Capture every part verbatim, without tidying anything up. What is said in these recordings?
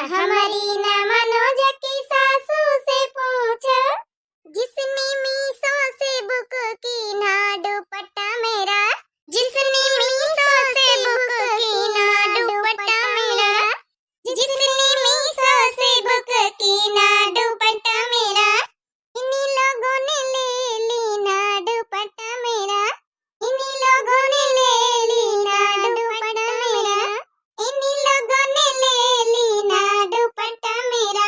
हमरी ना मनोज की सासू से पूछो, जिसने मीशो से बुक की ना दुपट्टा मेरा, जिसने मीशो से बुक की ना दुपट्टा मेरा, जिसने मीशो से बुक की ना दुपट्टा मेरा, इन्हीं लोगों ने ले ली ना दुपट्टा मेरा, इन्हीं लोगों ने ले ली ना दुपट्टा मेरा, इन्हीं लोगों ने ले ली ना दुपट्टा मेरा।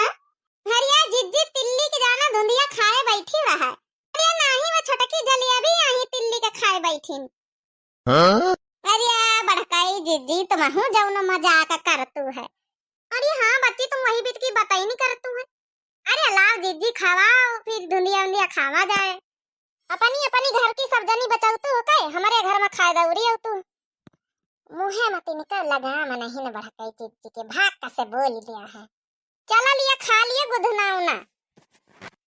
हरिया जिज्जी तिल्ली के जाना धुंधिया खाए बैठी रहा। अरे नाही वो छोटकी जलेबी आही तिल्ली के खाए बैठिन। हाँ? अरे बड़काई जिज्जी तुमहू जौन मजाक करतू है। अरे हाँ बच्ची तुम वही बीत की बताई नहीं करतू है। अरे लाओ जिज्जी खवाओ फिर धुंधिया उंधिया खावा जाए। अपनी अपनी घर की सब जनी बचाऊ तू हो कई, हमारे घर में खाए दौरी हो तू। मुँहे में तिनका लगाम नहीं न बड़काई जिज्जी के, भाग कसे बोल दिया है। चला लिया खा लिया गुधना उना।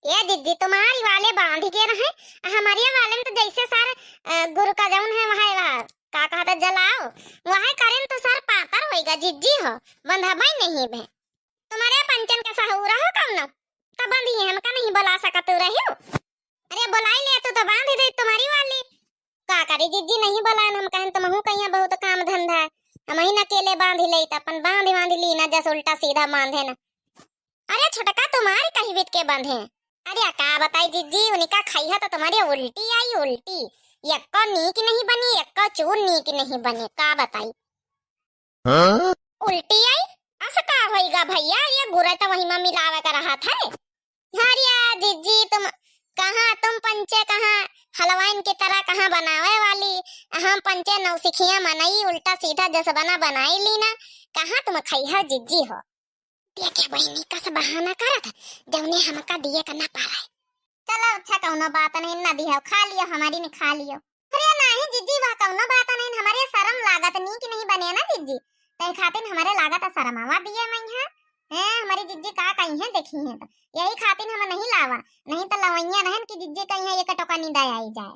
ये जिज्जी तुम्हारी वाले बांध के रहे, हमारे वाले में तो जैसे सारे अ, गुरु का जौन है वह, वह का कहता जलाओ, वह करें तो सर पातर होएगा जिज्जी हो, बंधा भाई नहीं बे। तुम्हारे पंचन का सहूरा हो कौनो, तब बंधी हमका नहीं बुला सकत रही हो। अरे बुलाई ले तू तो बांध दे तुम्हारी वाली। का करी जिज्जी नहीं बुलान हम कहन तुमहू कहिया बहुत काम धंधा है। हम ही न अकेले बांध ले त अपन बांध बांध ली ना जस उल्टा सीधा बांधे ना। अरे छोटका तुम्हारी कही बीत के बांधे। अरे का बताई जिज्जी उनका खैहा तो तुम्हारी उल्टी आई उल्टी। यक्को नीक नहीं बनी यक्को चूर नीक नहीं बनी का बताई। हाँ? उल्टी आई? अस का होइगा भैया, ये गुरे तो वही में मिलावे का रहा था। अरे जिज्जी तुम कहाँ तुम पंचे कहाँ हलवाइन की तरह कहाँ बनावे वाली, हम पंचे नौसिखिया मनई उल्टा सीधा जस बना बनाई ली ना, कहाँ तुम खैहा जिज्जी हो। देखे बहिनी कस बहाना करत, जौने हमका दिए का ना पारे। चलो अच्छा कौनो बात नहीं, ना दिया खा लियो हमारी ने खा लियो। अरे नाही जिज्जी वह कौनो बात नहीं, हमारे शर्म लागत नीक नहीं बने ना जिज्जी, तय खातिर हमारे लागत शर्मावा दिए मैं है। हैं हमारी जिज्जी का कही है देखी है तो यही खातिर हम नहीं लावा, नहीं तो लवैया रहन की जिज्जी कही है ये कटोका नींदा आई जाए।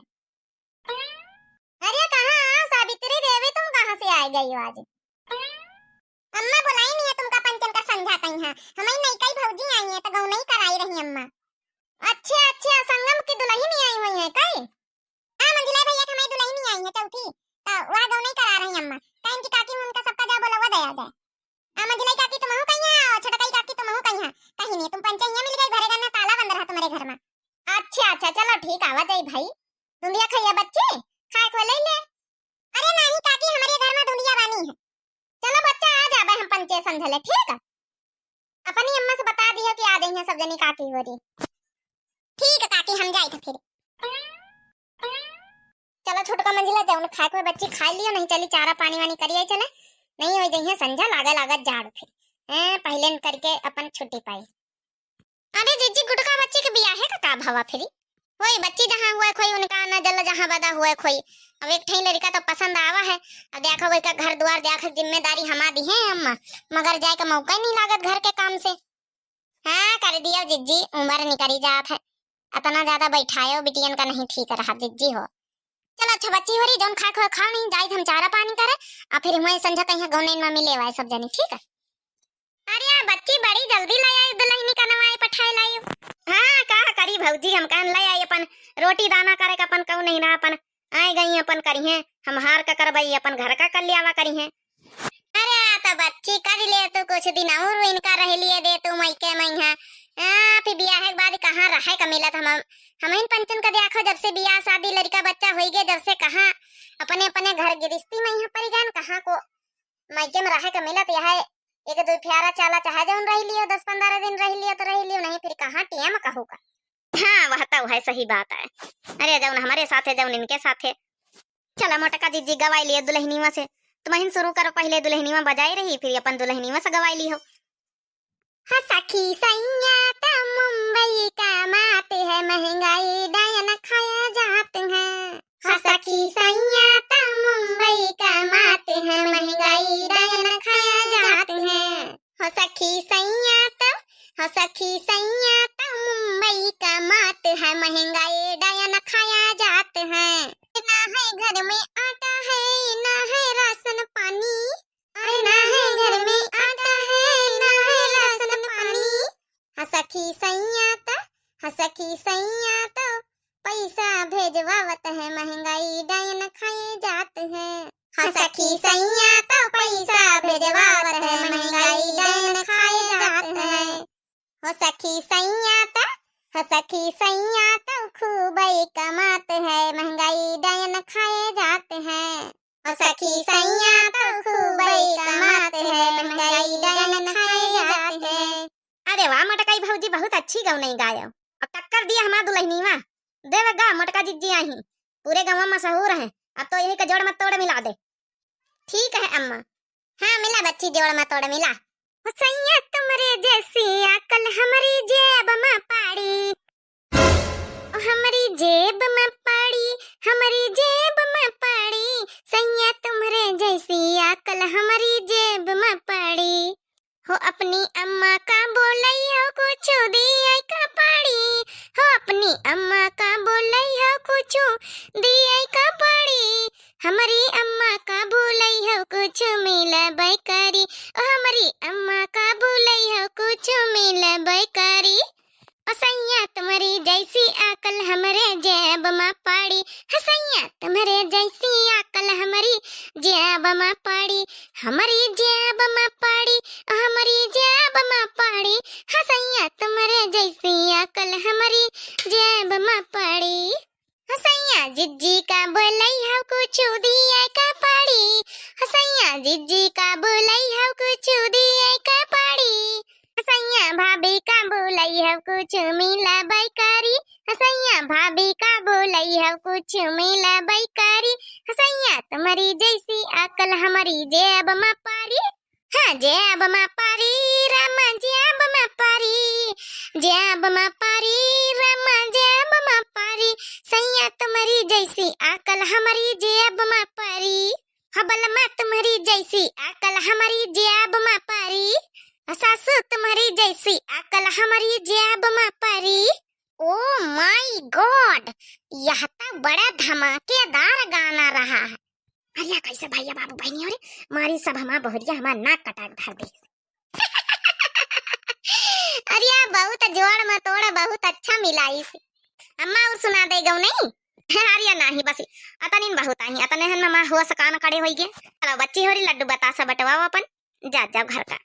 अरे कहाँ आओ सावित्री देवी तुम कहाँ से आ गई हो आज? अम्मा बुलाई नहीं है तुमका पंचन का संझा कही है, हमारी नई कई भौजी आई है तो गौ नहीं कराई रही अम्मा। अच्छा अच्छा संगम की दुल्हन ही आई हुई है कई? हाँ मंझला भैया के हमारी दुल्हन ही आई है चौथी, तो वह गौ नहीं करा रही अम्मा, कहीं की काकी उनका सबका जा बोला वो दया जाए। आ मंझला काकी तुमहू कही है और छोटकाई काकी तुमहू कही है, कहीं नहीं तुम पंचे यहाँ मिल गई घरे का ना ताला बंद रहा तुम्हारे घर में। अच्छा अच्छा चलो ठीक आवा जाई भाई। धुंधिया खइया बच्ची, खाए को ले ले। अरे नाही काकी हमारे घर में धुंधिया बानी है। चलो बच्चा आ जाबे हम पंचे संझले ठीक है। अपनी अम्मा से बता दियो कि आ जाइए सब जनी काकी हो रही। ठीक है काकी हम जाए थे फिर। चलो छोटका मंझला जौन खाए को बच्ची खा लियो नहीं चली चारा पानी वानी करिए चले। नहीं हो जाइए संझा लागा लागा जाड़ फिर। हैं पहले न करके अपन छुट्टी पाई। अरे जिज्जी गुटका बच्ची के बियाहे का का भवा फिरी? वही बच्ची जहाँ हुए खोई उनका आना जल जहाँ बदा हुए खोई। अब एक ठई लड़का तो पसंद आवा है। अब देखो वही का घर द्वार देखो जिम्मेदारी हमा दी है अम्मा, मगर जाए का मौका ही नहीं लागत घर के काम से। हाँ कर दियो जिज्जी, उम्र निकरी जात है, इतना ज्यादा बैठायो बिटियन का नहीं ठीक रहा जिज्जी हो। चलो अच्छा बच्ची हो रही जौन खाए खोए खाओ नहीं जाए हम चारा पानी करे। आ फिर हुए संझा कहीं गौने में मिले हुआ सब जनी ठीक है। अरे यार बच्ची बड़ी जल्दी ले आई दुल्हनी का नवाई पठाए लाई। हाँ का करी भौजी हम कहन ले आई अपन रोटी दाना करे का अपन कहूँ नहीं रहा अपन आए गई अपन करी है। हम हार का करबई अपन घर का कर लियावा करी है। अरे आ तो बच्ची कर ले तू कुछ दिन और इनका रह लिए दे तू मई के मई है। हाँ फिर बियाह के बाद कहाँ रहे का मिलत हम हम इन पंचन का देखो जब से बियाह शादी लड़का बच्चा होई गए जब से कहाँ अपने अपने घर गिरस्ती में यहाँ परी गए कहाँ को मायके में रहे के मिलत यह है, एक दो फेरा चाला चाहे जौन रह लियो, दस पन्द्रह दिन रह लियो तो रह लियो, नहीं फिर कहाँ टेम कहू का। हाँ, वह तो है, सही बात है। अरे जौन हमारे साथ है, जौन इनके साथ है। चला मोटका जिज्जी गवाई लियो दुल्हनिया से, तुम ही शुरू करो, पहले दुल्हनिया बजाई रही, फिर अपन दुल्हनिया से गवाई लियो। हो सखी सैया त मुंबई कमात है, महंगाई डायन खाया जात है। हो सखी सैया त मुंबई कमात है, महंगाई डायन खाया जात है। हो सखी सैया त, हो सखी सैया त मुंबई कमात है, महंगाई डायन खाया जात है। ना है घर में आटा है, ना है राशन पानी, अरे ना है घर में आटा है, ना है सखी सैया त, हाँ सखी सैया त, पैसा भेजवावत है, महंगाई डायन खाए जात है। हाँ सखी सैया त, पैसा भेजवावत है, महंगाई डायन खाए जात है। हो सखी सैया त, हो सखी सैया त, खूबई कमात है, महंगाई डायन खाए जात है। हो सखी सैया त, खूबई कमात है, महंगाई डायन खाए जात है। अरे वाह मोटकाई भौजी, बहुत अच्छी गवनई गायो। अब टक्कर दिया हमार दुलहिनीवा। देवे गा मोटका जिज्जी आही, पूरे गंवा मशहूर है। अब तो यही का जोड़ मत तोड़ मिला दे। ठीक है अम्मा। हाँ मिला बच्ची, जोड़ मत तोड़ मिला। हो सैया तुमरे जैसी अकल हमरी जेब मा पाड़ी। ओ हमरी जेब मा पाड़ी, हमरी जेब मा पाड़ी। सैया तुमरे जैसी अकल हमरी जेब मा पाड़ी। हो अपनी अम्मा का बोलई हो कुछु दिए का पाड़ी। हो अपनी अम्मा का बोलई हो कुछु दिए का पाड़ी। हमरी अम्मा का बोलई हो कुछु मिलबई करी। ओ हमरी अम्मा का बोलई हो कुछु मिलबई करी। ओ सैया तुमरी जैसी अकल हमरे जेब मा पाड़ी। हो सैया तुमरे जैसी अकल हमरी जेब मा पाड़ी। हमरी जेब मा पाड़ी, हमरी जेब मा पाड़ी। हो सैया तुमरे जैसी अकल हमरी जेब मा पाड़ी। हो सैया जिज्जी का बोलई हो कुछु दिए का पाड़ी। हो सैया जिज्जी का बोलई हो कुछु दिए का पाड़ी। हो सैया भाभी का बोलई हो कुछु मिलबई करी। हो सैया भाभी का बोलई हो कुछु मिलबई करी। हो सैया तुमरी जैसी अकल हमरी जेब मा पाड़ी। हाँ जेब मा पाड़ी, रामा जेब मा पाड़ी, जेब मा पाड़ी, रामा जेब मा पाड़ी। सैया तुमरी जैसी अकल हमरी जेब मा पाड़ी। हो बलमा तुमरी जैसी अकल हमरी जेब मा पाड़ी। सासू तुमरी जैसी अकल हमरी जेब मा पाड़ी। Oh my God, यह तो बड़ा धमाकेदार गाना रहा है। अरे या कैसे भैया बाबू बहनी हो रे, मारी सब हमार बहुरिया हमार नाक कटाक धर दे। अरे या बहुत जोड़ मटोड़, बहुत अच्छा मिलाइस। अम्मा और सुना दे गौनई। अरे या नाही बस अतनिन बहुत आही, अतने हन हमार होश कान खड़े होई गे। चलो बच्ची हो रे लड्डू बतासा बटवाओ अपन, जा जाओ घर का।